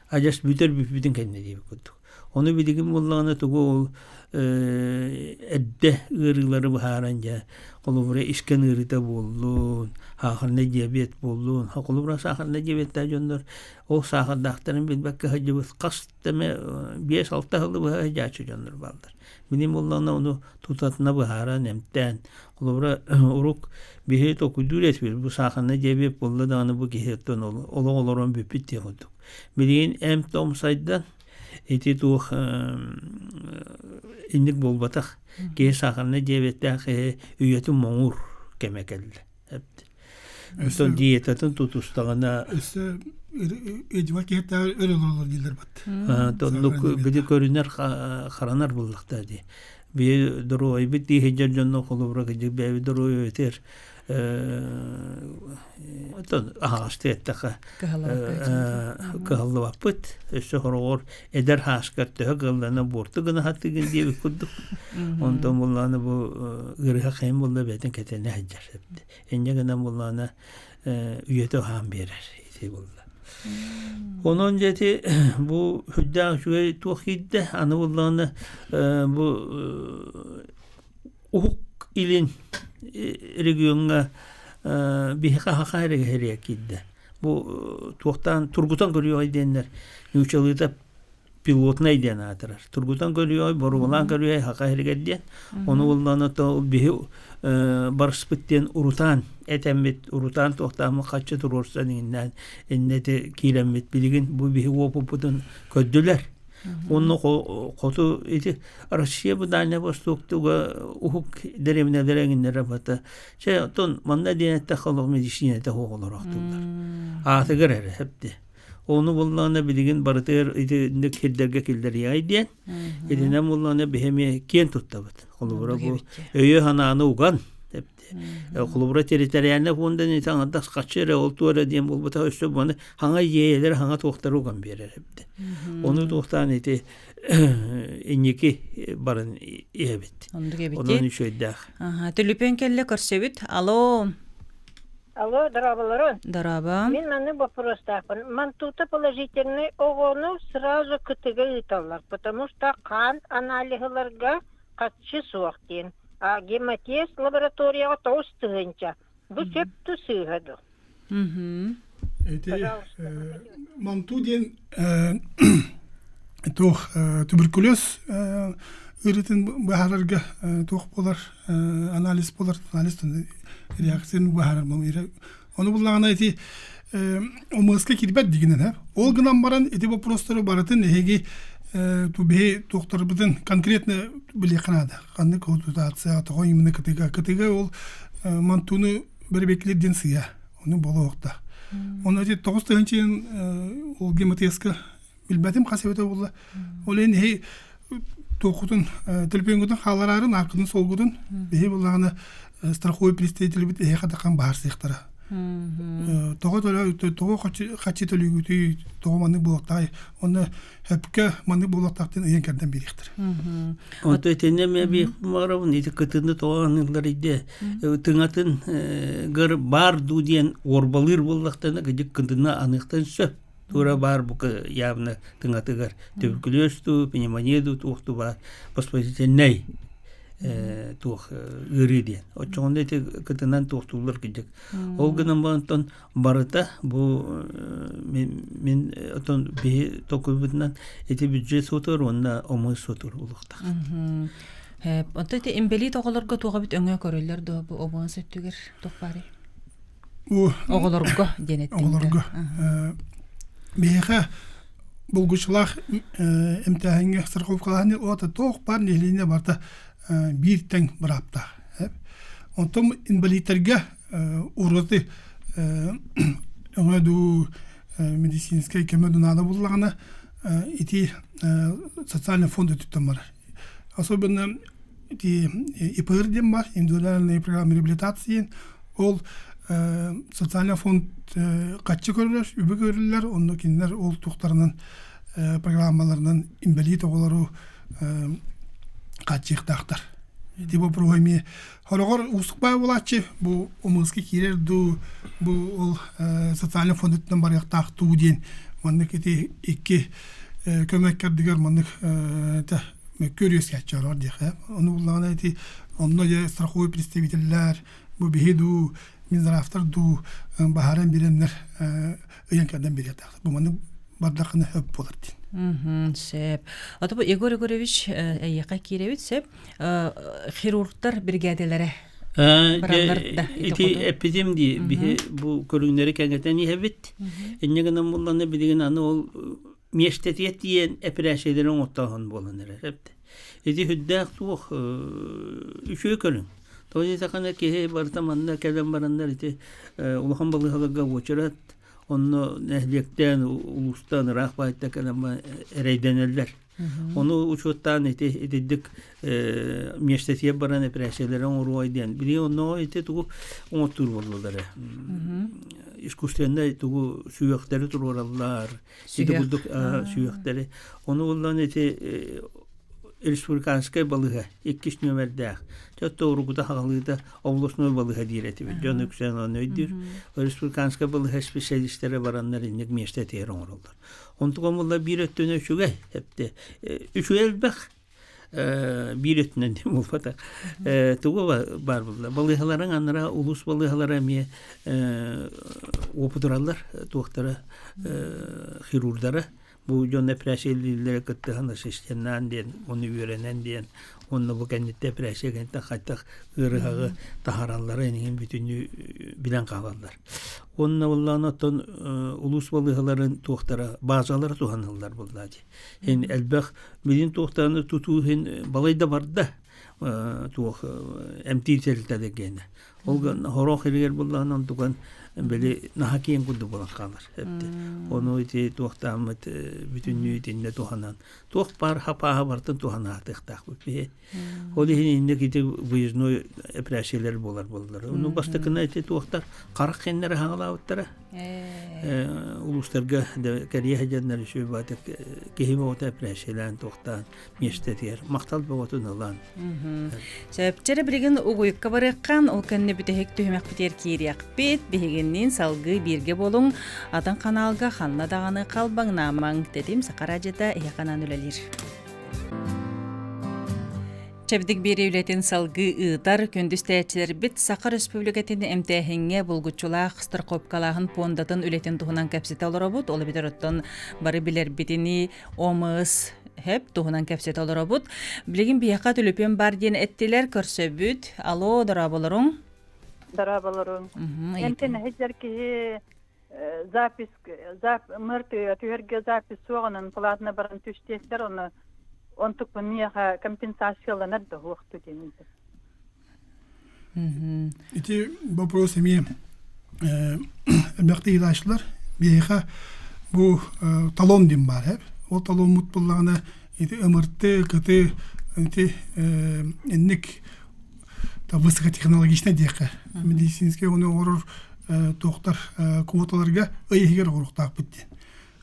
Адьас бүтэр бүппүтүн кэннэ диэбит курдук. Ону билигин буоллаҕына тугу ол эрдэ ыарыылары быһааран дьэ холобура искэн ыарыыта буоллун, саахарнай диабет буоллун. Холобура саахарнай диабеттаах дьоннор ол саахардаахтарын билбэккэ сылдьыбыт хас да эмэ 5-6 сылы быһа сылдьааччы дьоннор бааллар. Билигин буоллаҕына ону тутатына быһааран, эмтээн, холобура урук биһи толкуйдуур этибит бу саахарнай диабет буолла даҕаны бу киһи оттон олох олорон бүппүт диэх курдук. Билигин эмп-том сайдан ити туох инник буолбатах. Киһи саахарнай диабеттаах киһи үйэтин моҥуур кэмэ кэллэ. Оттон диетатын тутустаҕына өссө ыдьыбат киһиттээҕэр өр олороллор дииллэр бат. Оннук били көрүнэр харанар буллахтаа дии. Бии доруобайбыт дии сылдьар дьонно холобура кырдьык бэйэбит доруобуйабытыгар. Оттон аһаҕастыы эттэххэ кыһаллыбаппыт. Өссө хороҕор эдэр хааскар төһө кыаллана буорту гына сатыыгын диэбит курдук. Онтон буллаана бу ыарыһах хайын булла бэйэтин кэтэнэ сылдьар. Инньэ гынан буллаана үйэтэ уһаан биэрэр ити булла. Онон дьэ ити бу сүрдээх үчүгэй туох киирдэ. Аны буллаҕына бу Уһук Илин региоҥҥа биһиэхэ хаха эрэ киһириэ киирдэ. Бу туохтаан тургутан көрүөҕэй диэннэр нуучалыыта пилотнай диэн аатырар. Тургутан көрүөҕэй, боруобалаан көрүөҕэй хаха иһигэр диэн. Ону буллаҕына то биһи барыспыт диэн урутаан этэммит, урутаан туохтааммыт хаччы туруорсан иҥиннээн иннэти киирэммит билигин бу биһи уопуппутун көрдүлэр. Онно хоту ити Россия бу Дальнай Востоктуга уһук дэриэбинэлэрэ эҥиннэрэ бата. Чэ, оттон манна диэн эттэххэ олох медицинэтэ суох олороохтууллар. Аатыгар эрэ хэпти. Ону буллаҕына билигин барытыгар итинник сирдэргэ киллэриэҕэй диэн. Итинэн буллаҕына биһи эмиэ киэн туттабыт. Холобура бу өйү-санааны уган Холобура территориальнай фонда аҥардас хаччы эрэ ол туора диэн буолбута өссө маны хаҥа идиэйэлэр хаҥа туохтары уган биэрэр эбит. Ону туохтаан ити инники баран иһэбит. Оннук эбит. Онон үчүгэйдээх. Төлөпүөн кэллэ көрсөбүт. Алло. Алло, дорооболорун. Дорообо. Мин маннык боппуруостаахпын. Мантута положительный оҕону сразу кытыга ыыталлар, потому что хаан аналиһыларга хаччы суох диэн. А гематез лабораторияҕа 9000. Бу сөп ту сыыһа дуо? Ити Манту диэн туох туберкулез ыарыытын быһаарарга туох буолар анализ буолар анализ реакцияны быһаарар ону буллаҕына ити ОМС-ка киирбэт дигинэн ол гынан баран ити вопростары барытын эһиги биһи туохтарбытын конкретно билиэххэ наада ханнык консультация тоҕо именно кытыга кытыга ол мантууну бэрэбиэркэлиир диэн сыыһа ону буолуохтаах ону ити 9000 ол гематеска билбэтим хас эбитэ буолла ол иһин эһи туоххутун төлөпүөҥҥүтүн хаалараарын ааккытын суолгутун биһи буллаҕына страховой представителбит эһиэхэ таххан баһарсыахтара тоҕо тоҕо хаччы төлүүгүтүй тоҕо маннык буолуохтаай онно хөпкө маннык буолуохтаахтын ыйан кэрдэн биэриэхтэрэ Онто итиннэ эмиэ биир ити кытыны тоҕо аныыллар идэ тыҥатын гыр баар дуу диэн уорбалыыр буоллахтана кыдьык кытына аныахтан сөп тура баар бука явно тыҥатыгар туберкулез дуу пневмония дуу туох дуу баар воспалительнай туох ыарыы диэн оччоҕуна ити кытынан туохтууллар кырдьык ол гынан баран барыта бу мин отон биһи толкуйбутунан ити бюджет суотугар уонна омой суотугар улуохтаах Онто ити имбэлиит оҕолорго туох эбит өҥө көрөллөр дуо бу обуон өттүгэр туох баарый Оҕолорго диэн эттиҥ Оҕолорго. Биһиэхэ булгуччулаах эмтээһиҥҥэ страховкалааһын уота туох баар нэһилиэнньэ барыта биир тэҥ бырааптаах. Онтон инбэлииттэргэ ураты өҥө дуу медицинскэй көмө дуу наада буллаҕына ити социальный фонд өттүттэн барар. Особенно ити ИПР диэн бар, индивидуальная программа реабилитации ол социальный фонд хаччы көрүлэр, үбү көрүллэр, онно кинилэр ол туохтарынан программаларынан инбэлиит оҕолору хааччыйыахтаахтар. Ити боппуруоһу эмиэ хороҕор уустук баа буолааччы бу ОМС-ка киирэр дуу, бу ол социальный фондуттан барыахтаах дуу диэн маннык ити икки көмө иккэрдигэр маннык мөккүөр үөскээччи олор диэхэ. Ону буллаҕына ити онно дьэ страховой представителлэр бу биһи дуу, Минздравтар дуу баһааран биэрэннэр ыйан кэрдэн биэриэхтээхтэр. Бу маннык бардаххына хөп буолар диэн. Сөп. Ото бу Егор Егорович эйиэхэ киирэбит сөп. Хирургтар биригээдэлэрэ бараллар да ити эппитим дии биһи бу көрүҥнэри кэҥэтэн иһэбит. Инньэ гынан буллана билигин аны ол миэстэтигэр тиийэн эпэрээссийэлэри оҥортооһун буолан эрэр эбит. Ити сүрдээх туох үчүгэй көрүҥ. Тоҕо диэтэххинэ киһи барыта манна кэлэн бараннар ити улахан балыыһаларга уочарат онно нэһилиэктээн улуустан ыраах баайта кэлэн эрэйдэнэллэр. Ону учуоттаан ити итидик миэстэтигэр баран эпэрээссийэлэри оҥоруой диэн. Били онно ити тугу оҥоттуур буоллулар. Искусственнай тугу сүһүөхтэри туруораллар. Ити курдук сүһүөхтэри. Ону буллан ити республиканскай балыыһа иккис нүөмэрдээх. Чөттө урукута хаҕалыыта областной балыыһа диир этибит. Дьон үксээн ону өйдүүр. Республиканскай балыыһа специалистэрэ бараннар инник миэстэ этигэр оҥороллор. Онтукам буолла биир өттүнэн үчүгэй. Эпте үчүгэй элбэх. Биир өттүнэн диэн буолбатах. Тугу баар буолла? Балыыһаларың анара улуус балыыһалара эмиэ уопутураллар туохтара хирурдара бу дьон эпэрээссийэлииллэрэ кыттыһан ассистеннаан диэн ону үөрэнэн диэн уонна бу кэнниттэн эпэрээссийэ кэнниттэн хайдах ыарыһаҕы таһаараллара эниҥин бүтүннүү билэн хаалаллар. Уонна буоллаҕына оттон улуус балыыһаларын туохтара базалара туһаныллар буоллаа дии. Һин элбэх билин туохтааны тутуу иһин балай да барда туох эмтиир тэрилтэлэр гиэнэ. Ол хорох илигэр буллаҕына онтукан били наһаа киэҥ курдук буолан хаалар. Ону ити туохтааммыт бүтүннүү итиннэ туһанан туох баар хапааһа барытын туһанаатыахтаахпыт биһи. Ол иһин инник ити выездной эпэрээссийэлэр буолар буоллар. Ону бастакына ити туохтар харах хиннэрэ хаҥалаабыттара. Улуустарга кэрийэ сылдьаннар үчүгэй баатык киһи бөҕөтө эпэрээссийэлээн туохтаан миэстэтигэр махтал бөҕөтүн ылан. Сөпчэрэ билигин угуйукка барыаххан, ол кэннэ бүтэһик түһүмэхпитигэр киириэхпит. Биһигинниин салгыы бииргэ буолуҥ. Атын ханаалга ханна даҕаны халбаҥнаамаҥ. Тэтим Саха радиота эһиэхэ анаан үлэлиир. Чэбдик биэрии үлэтин салгыы ыытар күндү истээччилэрбит Саха Республикатын эмтээһиҥҥэ булгуччулаах страховкалааһын пуондатын үлэтин туһунан кэпсэтэ олоробут. Ол эбэтэр оттон бары билэрбитини ОМС ХЭП туһунан кэпсэтэ олоробут. Билигин биһиэхэ түлүпүөн бар диэн эттилэр, көрсөбүт. Алло, дорооболоруҥ. Дорооболоруҥ. Эмтэн эһидэр киһи запись мыртыга түһэргэ запись суоҕунан платно баран түстиэстэр оны онтукпун миэхэ компенсацияланар да уохту диэн Ити вопрос эмиэ элбэхтик ыытааччылар. Биһиэхэ бу талон диэн баар эбит. Ол таломмут буоллаҕына ити ымырты, кыты ити инник высокотехнологичнай диэххэ медицинскэй ону оҥорор туохтар квоталарга ый иһигэр оҥоруохтаахпыт диэн.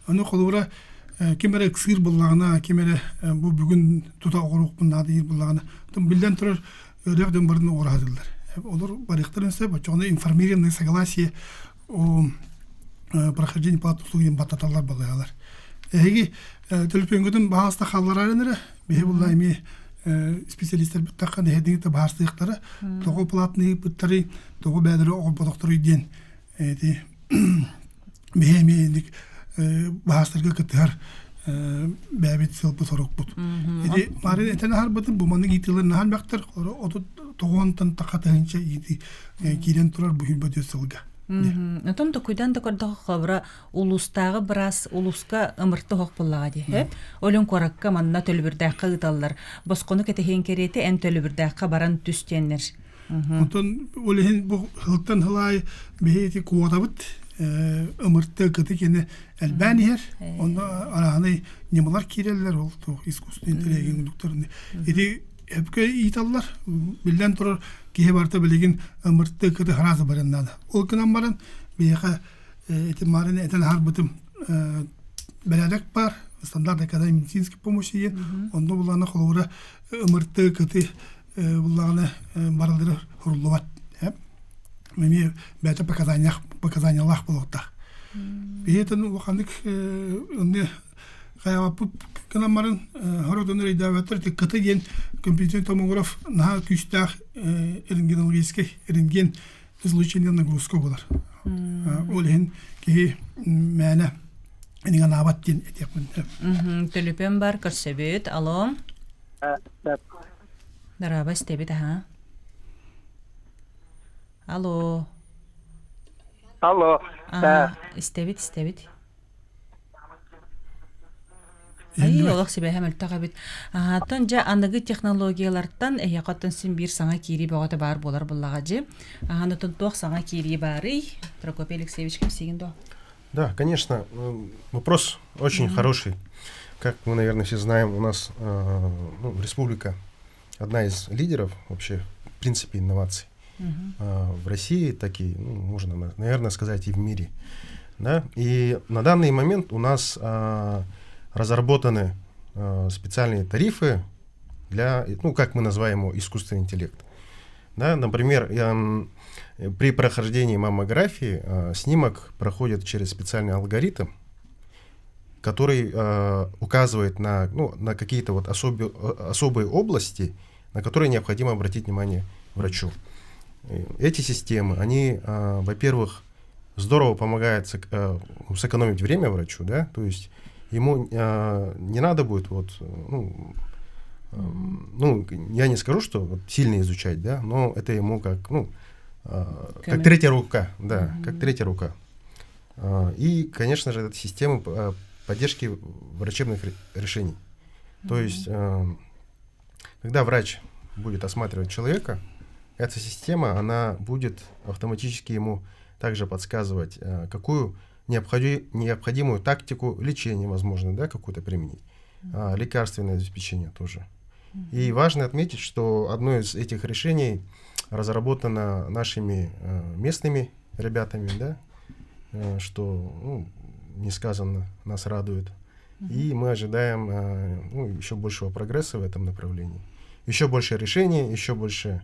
Аны холобура ким эрэ ыксыыр буоллаҕына, ким эрэ бу бүгүн тута оҥоруохпун наада диир буоллаҕына, биллэн турар ыарыах дьон барын оҥоро сатыыллар. Олор барыахтарын сөп, оччоҕуна информированное согласие о прохождении платных услуг диэн баттаталлар балыыһалар. Эһиги төлөпүөҥҥүтүн баһаалыста хаалларарын эрэ, биһи булла эмиэ специалистэрбит таххан эһэтиҥи да баһаарсыахтара, тоҕо платные ыыппыттарый, тоҕо бэйэлэрэ оҕорботохторуй диэн эти биһи эмиэ инник баһаастарга кыттыһар бэйэбит сылбыт сорукпут. Ити марын этэн аһарбытым бу маннык иитиилэр наһаа элбэхтэр отут тоҕуонтан таха тыһыынча иити киирэн турар бу сүүрбэ сылга. Отон токуйдан да көрдөхө холобура улуустааҕы быраас улууска ымырты оһох буллаҕа дии. Сөп. Олүн куоракка манна төлөбүрдээххэ ыыталлар. Босхону кэтэһиэн кэриэтэ эн төлөбүрдээххэ баран түс диэннэр. Онтон ол иһин бу сылтан сыл аайы биһи ити куотабыт ымырты кыты кини элбээн иһэр. Онно арааһынай ньымалар киирэллэр ол туох искусственный интеллект курдуктар. Ити өпкө ииталлар. Биллэн турар киһи барыта билигин ымырты кыты харааса баран наада. Ол гынан баран биһиэхэ ити марын этэн аһарбытым бэрээдэк баар стандарт оказания медицинской помощи диэн онно буллаҕына холобура ымырты кыты буллаҕына барылары суруллубат эмиэ бэйэтэ показаниях показаниялаах буолуохтаах биһиэтин улаханнык онно хайаабаппыт гынан баран хоротон өйдөөбөттөр ити кыты диэн компьютерный томограф наһаа күүстээх рентгенологическай рентген излучение нагрузка буолар. Ол иһин киһи мээнэ иниганаабат диэн этиэхпин Төлөпүөн бар көрсөбүт. Алло. Дараба истэбит аха. Алло. Алло. Истэбит, истэбит. Ай, олох сибээһэ мөлтөх эбит. Аһааттан дьэ аныгы технологиялартан эһиэхэ оттон син биир саҥа киирии бөҕөтө баар буолар буоллаҕа дьи. Аһаанытын туох саҥа киирии баарый? Прокопий Алексеевич кэпсиигин дуо? Да, конечно, вопрос очень хороший. Как мы, наверное, все знаем, у нас ну, республика одна из лидеров вообще в принципе инноваций. В России, так и, ну, можно, наверное, сказать, и в мире. Да? И на данный момент у нас разработаны специальные тарифы для, ну, как мы называем его, искусственный интеллект. Да, например, при прохождении маммографии снимок проходит через специальный алгоритм, который указывает на, ну, на какие-то вот особые области, на которые необходимо обратить внимание врачу. Эти системы, они, во-первых, здорово помогают сэкономить время врачу, да, то есть ему не надо будет вот, ну, ну, я не скажу, что вот сильно изучать, да, но это ему как, ну, как третья рука, да, как третья рука. И, конечно же, это система поддержки врачебных решений. То есть, когда врач будет осматривать человека, эта система, она будет автоматически ему также подсказывать, какую необходимую тактику лечения, возможно, да, какую-то применить, лекарственное обеспечение тоже. И важно отметить, что одно из этих решений разработано нашими местными ребятами, да, что, ну, несказанно нас радует. И мы ожидаем ну, еще большего прогресса в этом направлении. Еще больше решений, еще больше,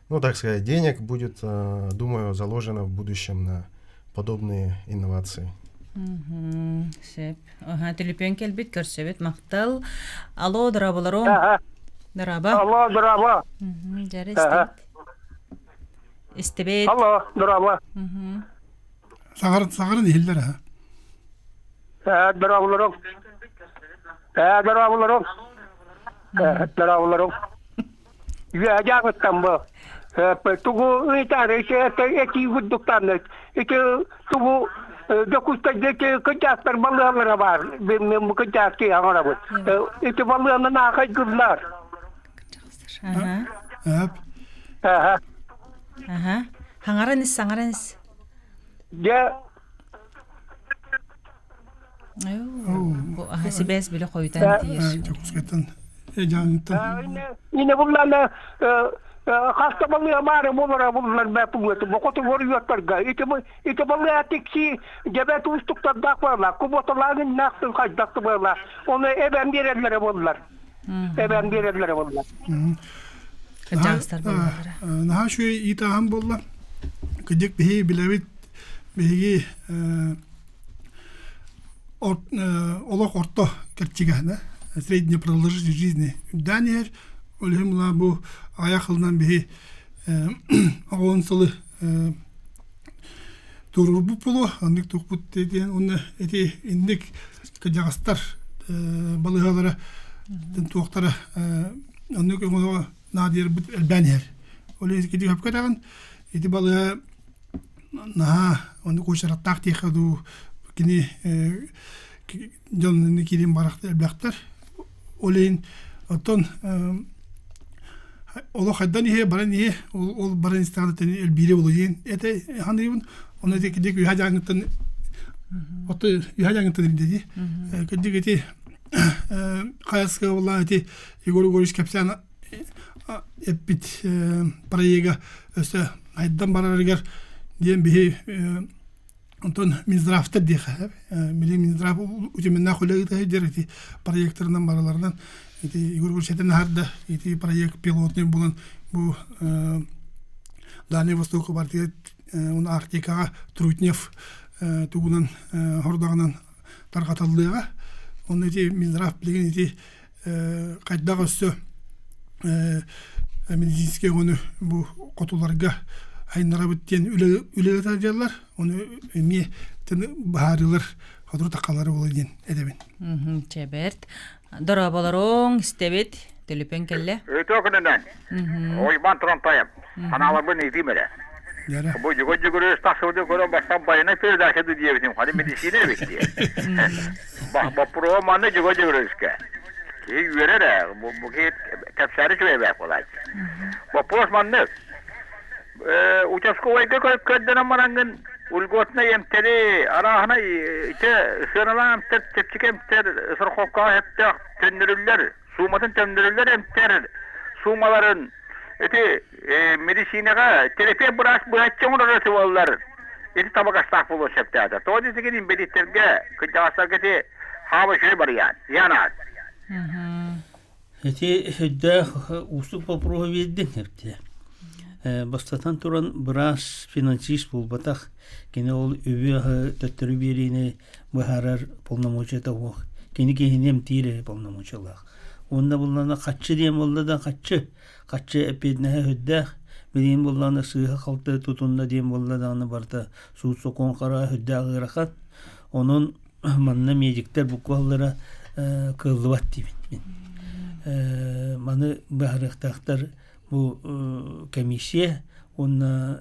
ну, так сказать, денег будет, думаю, заложено в будущем на подобные инновации. Сөп. Аха, төлөпүөн кэлбит, көрсөбүт, махтал. Алло, дорооболоруҥ. Дорообо. Алло, дорообо. Дьэ, истэбит. Истэбит. Алло, дорообо. Саҥаран, саҥаран иһиллэр, ха. Дорооболоруҥ. Дорооболоруҥ. Дорооболоруҥ. Үөһээ Дьааҥыттан бу. Тугу ыйытаары этии курдуктаанныт. Ити тугу Дьокуускайга ити кырдьаҕастар балыыһалара баар. Мен бу кырдьаҕас киһи оҥоробут. Ити балыыһаны наахайдыыллар. Аха. Эп. Аха. Аха. Саҥаран ис, саҥаран ис. Дьэ Бу аха сибээс билэ хойутаан тиийэр. Дьокуускайтан Дьааҥыттан. Ine буллана хаста балыа баары болора буллар бэпугуэт бокоту боруйуоттарга ити ити балыа тикси дебет уустуктардаах буолла куботалаагын наахтын хайдахты буолла оны эбэн биэрэллэрэ буоллар эбэн биэрэллэрэ буоллар Кырдьаҕастар балыалара. Наһаа үчүгэй иитааһын буолла. Кырдьык биһиги билэбит, биһиги олох орто кэрчигэһинэ средняя продолжительность жизни үрдээн иһэр. Ол иһин мына бу аҕыйах сылынан биһи оҕон сылы туруорбут буолуо, оннук тухпут диэн уонна ити инник кырдьаҕастар балыыһалара туохтара оннук өҥөҕө наадыйарбыт элбээн иһэр. Ол иһин ити сөпкө этэҕин, ити балыыһа наһаа оннук уочараттаах диэххэ дуу, кини дьон киирин барахта элбэхтэр. Ол иһин оттон олох хайдан иһэ баран иһэ ол баран истэҕинэ элбиирэ буолуо диэн этэ саныыбын. Ону ити кидик үһэ дьааҥыттан отто үһэ дьааҥыттан ирдэ дии. Кырдьык ити хайаска буоллаан ити Егор Егорович кэпсээн эппит проега өссө айдан барарыгар диэн биһи онтон Минздравтар диэхэ билигин Минздрав утумнаах үлэ ыыта сылдьар ити проекторынан барыларынан ити Егор Егорович этэн аһарда ити проект пилотный буолан бу Дальний Восток партия уонна Арктикаҕа Трутнев тугунан хордаҕынан тарҕатыллыаҕа онно ити Минздрав билигин ити хайдах өссө медицинскэй өҥөнү бу хотуларга айыннарабыт диэн үлэлэтэ сылдьаллар. Ону эмиэ быһаарыылар сотору таххаллара буолуо диэн этэбин. Чэ бэрт. Дорооболоруҥ, истэбит. Төлөпүөн кэллэ. Өтө күнүнэн. Уйбаан Тронтаев. Санааларбын ыытыым эрэ. Бу дьугу дьугуру тахсыбыты көрөн бастан байанай передача диэбитим ханы медицина эбит диye. Боппуруоһу манна дьугу дьугурускэ. Киһи үөрэр ээ, бу киһи кэпсээри үчүгэй буолааччы. Боппуруос маннык. Участковайга көрдөнөн бараҥҥын. Льготнай эмтэри, арааһынай ити сыаналаах эмтэр, чэпчэки эмтэр, страховкаҕа сөптөөх төннөрүллэр, сууматын төннөрүллэр эмтэр суумаларын ити медицинэҕэ терапевт быраас быһаччы оҥорор этэ ити табыгастаах буолуон сөптөөтө. Тоҕо диэтигин инбэлииттэргэ, кырдьаҕастарга ити хаама үчүгэй барыйаан. Янаат. Ити сүрдээх уустук боппуруоһу биэрдиҥ эбитэ. Бастатан туран, быраас финансист буолбатах. Кини ол үбү-аһы төттөрү биэриини быһаарар полномочията суох. Кини киһини эмтиир эрэ полномочиялаах. Уонна буллаҕына хаччы диэн буолла да хаччы, хаччы эппиэтинэһэ сүрдээх. Билигин буоллаҕына сыыһа-халты тутунна диэн буолла даҕаны барыта суут-сокуон хара сүрдээх ыарахан. Онон манна медиктэр букваллара кыаллыбат диибин мин. Маны быһаарыахтаахтар бу комиссия уонна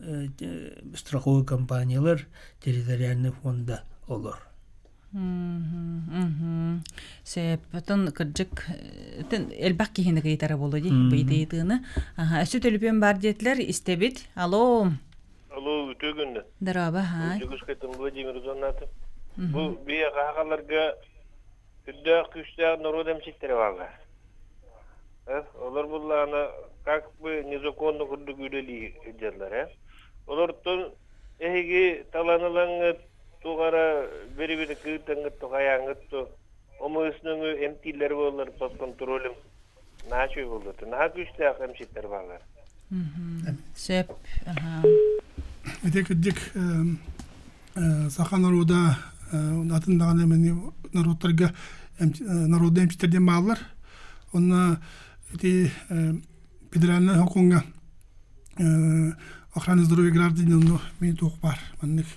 страховой компаниялар территориальный фонда олор. Сөп. Отон кырдьык элбэх киһини кыйтара буолуо дии быйытыйытыыны. Өссө төлөпүөн бар диэтилэр истэбит. Алло. Алло, үтүө күннэн. Дорообо, һаай. Дьокуускайтан Владимир Узоннатов. Бу биһиэхэ сахаларга үрдээх күүстээх норуот эмчиттэрэ бааллар. Олор буллаҕына как бы незаконно курдук үлэлии сылдьаллар э. Олортон эһиги талан ылаҥҥыт туох эрэ бэри-бэри кыырдаҥҥыт тухайааҥҥыт ту омугус нөҥүө эмтииллэр буоллар под контролем наһаа үчүгэй буолуо этэ. Наһаа күүстээх эмчиттэр бааллар. Сөп. Ити кырдьык саха норуода атын даҕаны норуоттарга народнай эмчиттэр диэн бааллар. Онно ити федеральнай сокуоҥҥа охрана здоровья граждан онно мин туох баар маннык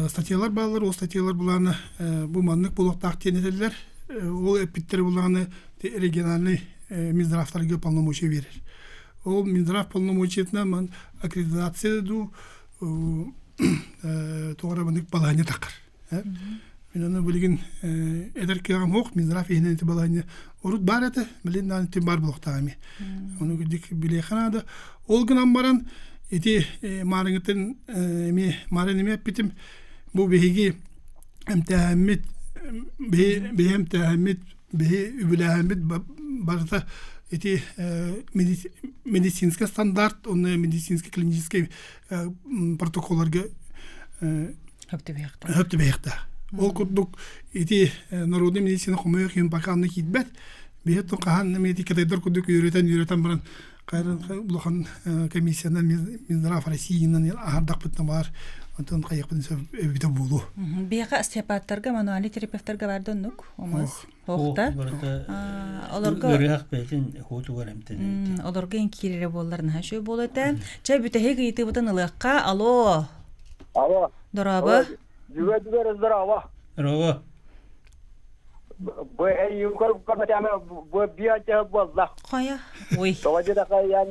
статьялар бааллар, ол статьялар былаана бу маннык буолуохтаах диэн этэллэр. Ол эппиттэр буллаҕына региональный Минздравтарга полномочия биэрэр. Ол Минздрав полномочиятынан ман аккредитация дуу тоҕо эрэ маннык балаһыанньа таххар. Мин аны билигин эдэр кыаҕым суох, Минздрав иһинэн ити балаһыанньа урут баар этэ, билигин даҕаны ити баар буолуохтаах эмиэ. Ону кырдьык билиэххэ наада. Ол гынан баран ити маарыҥҥытын эмиэ маарын эмиэ эппитим бу биһиги эмтээһиммит биһи эмтээһиммит биһи үбүлээһиммит барыта ити медицинский стандарт уонна медицинский клинический протоколларга хөп түбэһиэхтээх. Ол курдук ити народный медицина хомойуох иһин пока онно киирбэт. Биһи хаһан эмиэ ити кытайдар курдук үөрэтэн-үөрэтэн баран улахан комиссиянан Минздрав Россиянан аһардахпытына баар онтон хайыахпытын сөп эбитэ буолуо. Биһиэхэ остеопаттарга, мануальный терапевтарга бар да оннук омос Охта. Олорго Ыарыһах бэйэтин хуутугар эмтэнэр. Олорго эн киирэрэ буоллар наһаа үчүгэй буолуо этэ. Чэ бүтэһик ыйытыыбытын ылыахха. Алло. Алло. Дорообо. Жүгэ жүгэ здорово. Здорово. Бу бу биа буолла. Хайа. Ой. Тоҕо диэтэххэ ян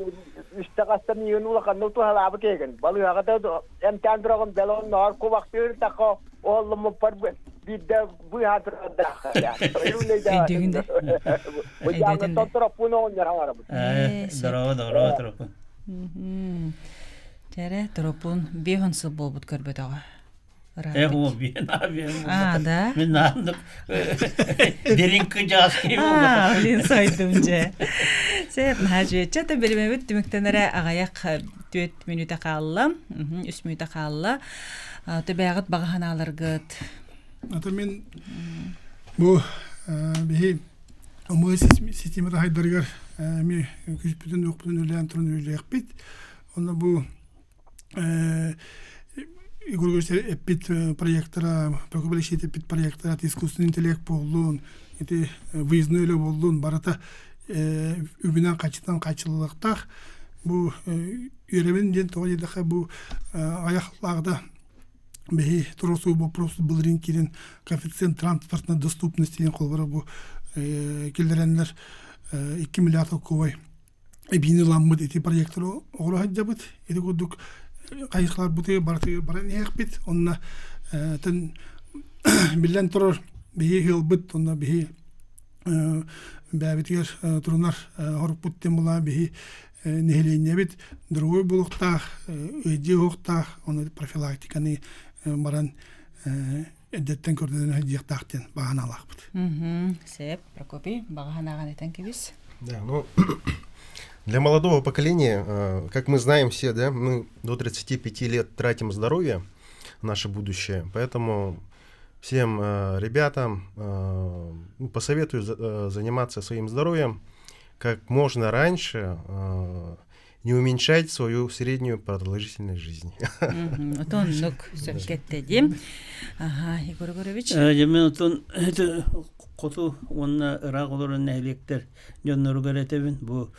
үстэ хастан иин улаханнык туһалаабыт эгин. Балыыһаҕа да эмтээн тураҕын бэл онноор кубахтыыр тахха ооллуммуппар биирдэ быыһаан турардаах. Өйдүүгүн да. Бу дьаамыттан тороппун оҕонньор хаҥарабыт. Здорово, здорово, тороппун. Тэрэ, тороппун биэһон сыл буолбут көрбөтөҕө. Эх, о, bien, bien. А, да? Мин наандык дирин кыдьаас киһи Аа, блин, сойдум дьэ. Сеп, наһаа үчүгэй. Чэ, биримэбит түмүктэнэрэ аҕыйах түөрт мүнүүтэ хаалла. Үс мүнүүтэ хаалла. Төбөөҕүт баҕа санааларгыт. Ата мин бу биһи омуга системата хайдарыгар эми күспүтүн уохпутун үлээн туран үлэлиэхпит. Онно бу Егор Егорович эппит проектора, Прокопий Алексеевич эппит проектора искусственный интеллект буоллун, ити выездной үлэ буоллун, барыта үбүнэн хаччытан хааччыллыахтаах. Бу үөрэбин диэн тоҕо диэтэххэ бу айах-лааҕыта биһи туруорсуу вопрос былырыын киирэн коэффициент транспортной доступности диэн холобура бу киллэрэннэр 2 миллиард солкуобай эбиини ыламмыт ити проекторы оҕоро сылдьабыт. Ити курдук хайысхаларбытыгар барытыгар баран иһиэхпит. Онно тэн биллэн турар биһи ыалбыт, онно биһи Бэйэбитигэр турунар хорукпут диэн буолаа биһи нэһилиэнньэбит дорогой буолуохтаах, ыйдьыы уһуктаах, оны профилактиканы баран эрдэттэн көрдөрөн сылдьыахтаах диэн баҕанаалаахпыт. Сеп, Прокопий, баҕаһанааҕын этэн кэбис. Да, ну, для молодого поколения, как мы знаем все, да, мы до 35 лет тратим здоровье, наше будущее, поэтому всем ребятам ну, посоветую заниматься своим здоровьем как можно раньше, не уменьшать свою среднюю продолжительность жизни. Отоннук сөпкеттедим. Ага, Егор Егорович. Мен отон это хоту уонна ыраах олорон нэһилиэктэр дьонноругар этэбин бу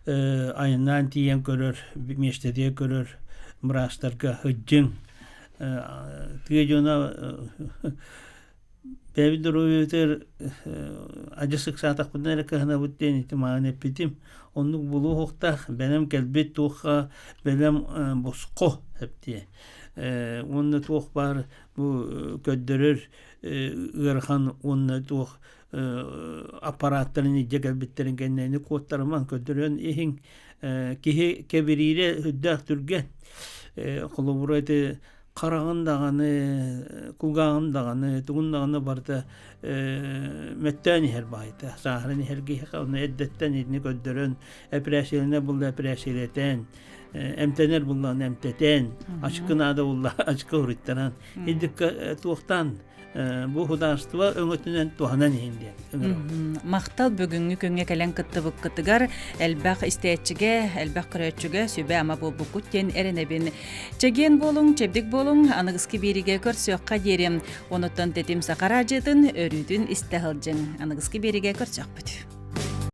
айаннаан тиийэн көрөр, миэстэтигэр көрөр быраастарга сылдьыҥ. Тыа дьоно бэйэбит доруобуйабытыгар адьас ыксаатахпытына эрэ кыһанабыт диэн ити мааны эппитим. Оннук булуохтаах бэлэм кэлбит туохха бэлэм босхо эптиэ. Уонна туох баар бу көрдөрөр ыарахан уонна туох аппарааттарын илдьэ кэлбиттэрин кэннэ куоттарыман көрдөрөн иһиҥ киһи кэбириирэ үрдээх түргэн. Холобура ити хараҕын даҕаны, кулгааҕын даҕаны, тугун даҕаны барыта мөттөөн иһэр баайта. Сааһыран иһэр киһиэхэ ону эрдэттэн итини көрдөрөн, эпэрээссийэлэнэр булла эпэрээссийэлэтэн, эмтэнэр буллаҕына эмтэтэн, ачыкы наада булла ачыкы уруйтаран, илдиккэ туохтаан бу художество өҥөтүнэн туһанан иһин диэн ыҥырабын. Махтал бүгүҥҥү күҥҥэ кэлэн кыттыбыккытыгар элбэх истээччигэ, элбэх көрөөччүгэ сүбэ-ама буолбуккут диэн эрэнэбин. Чэгиэн буолуҥ, чэбдик буолуҥ, аныгыскы биэриигэ көрсүөххэ диэри. Онуттан тэтим саха араадьыйатын өрүүтүн истэ сылдьыҥ. Аныгыскы биэриигэ көрсүөхпүт.